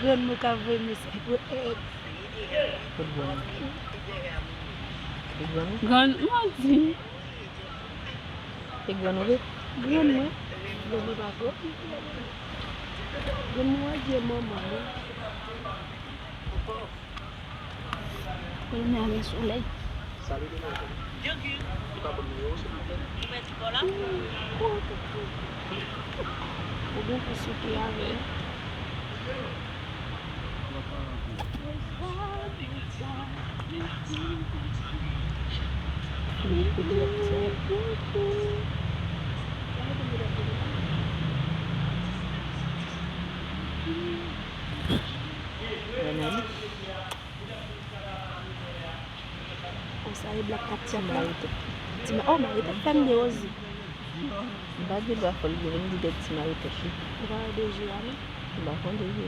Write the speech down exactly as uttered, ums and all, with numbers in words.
Grann mwen ka voye mesaj pou ex. Kot grann ou? Kot grann ou? Grann mwen di. E grann ou vre? Grann mwen. Grann mwen pa gwo. Grann mwen di manman mwen. Kounye a gen solèy. Ou gen pou souke avè l. Grann ou? Konsa e blak ap tchèp la. Ti ma, oh, mari tèt fè m de ozi. M pa gen dwa fè l goumen, m di tèt ti mari tèt li. Ou pa wè de je a non. M pa konn de je.